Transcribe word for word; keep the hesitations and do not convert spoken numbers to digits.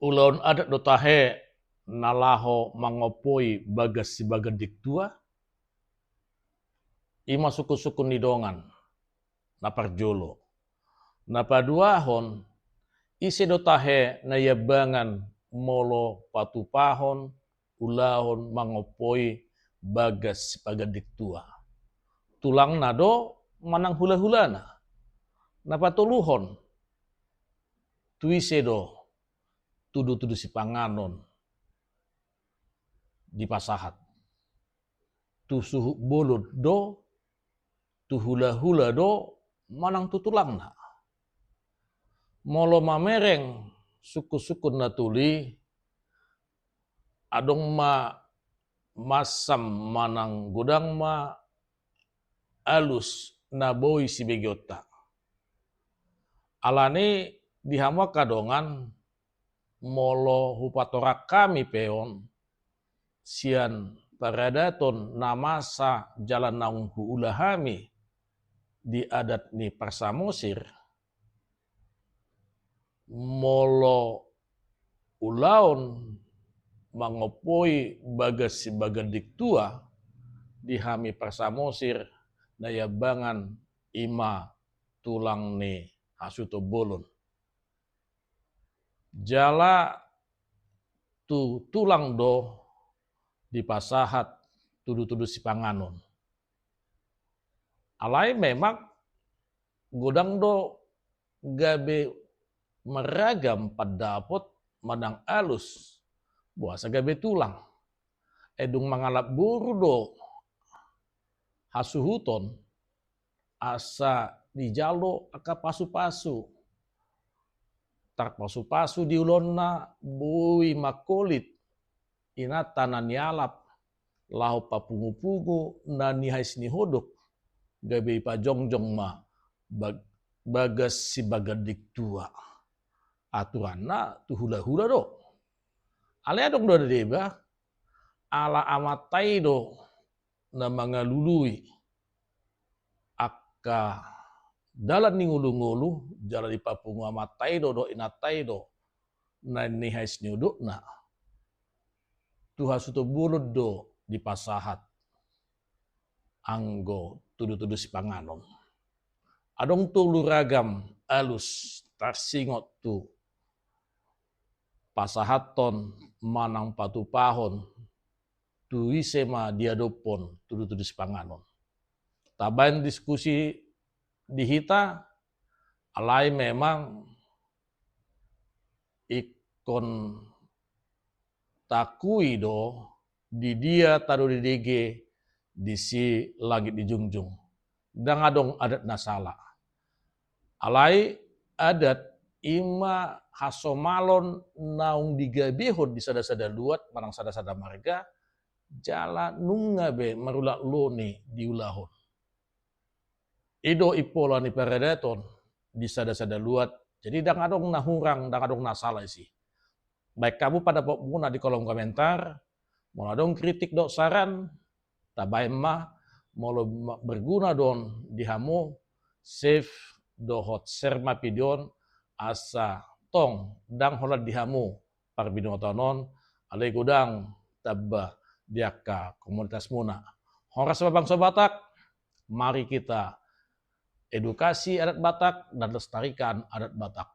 Ulaon adat do tahe na laho mangompoi bagas sibaganding tua? Ima sungkun-sungkun ni dongan na parjolo. Na paduahon, ise do tahe na iambangan molo patupahon ulaon mangompoi bagas sibaganding tua? Tulangna do manang hula-hulana? Na patoluhon, tu ise do tudu-tudu sipanganon dipasahat? Tu suhut bolon do, tu hula-hula do, manang tu tulangna? Molo mamereng sungkun-sungkun na tolu i, adong ma masam manang godang ma alus na boi sibegeonta. Alani di hamu angka dongan, molo hupatorang hami pe on sian paradaton na masa jala naung huula hami di adat ni Parsamosir, molo ulaon mangompoi bagas sibaganding tua di hami Parsamosir, na iambangan ima tulang ni hasuhuton bolon. Jala tu tulang do dipasahat tudu-tudu sipanganon. Alai memang godang do gabe marragam pandapot manang alus boasa gabe tulang. Ai dung mangalap boru do hasuhuton, asa dijalo angka pasu-pasu. Tarpasu-pasu di ulaonna boi mangkolit inanta na nialap laho papungu-pungu na nihais ni hodok, gabe ipajongjong ma bag-, bagas sibaganding tua. Aturanna tu hula-hula do. Alai adong do na deba, ala amanta i do na mangalului angka dalan ni ngolu-ngolu, jala dipapungu amanta i do dohot inanta i do na nihais ni hodokna. Tu hasuhuton bolon do dipasahat anggo tudu-tudu sipanganon. Adong tolu ragam alus tarsingot tu pasahathon manang patupahon tu ise ma diadophon tudu-tudu sipanganon. Tabaen diskusi di hita, alai memang ingkon taakui do, di dia tadok di dege, disi langit dijungjung. Ndang adong adat na sala. Alai adat ima hasomalon naung digabehon di sada-sada luat manang sada-sada marga, jala nunga be marulakloni diulahon. I do impola ni paradaton di sada-sada luat. Jadi ndang adong na hurang, ndang adong na sala disi. Baen hamu pandapotmuna di kolom komentar. Molo adong kritik dohot saran, tabaen ma. Molo ma-, berguna do on di hamu, save dohot share ma video on, asa tong ndang holan di hamu parbinotoan on, alai godang tamba di angka komunitasmuna. Horas ma bangso Batak, mari kita edukasi adat Batak dan lestarikan adat Batak.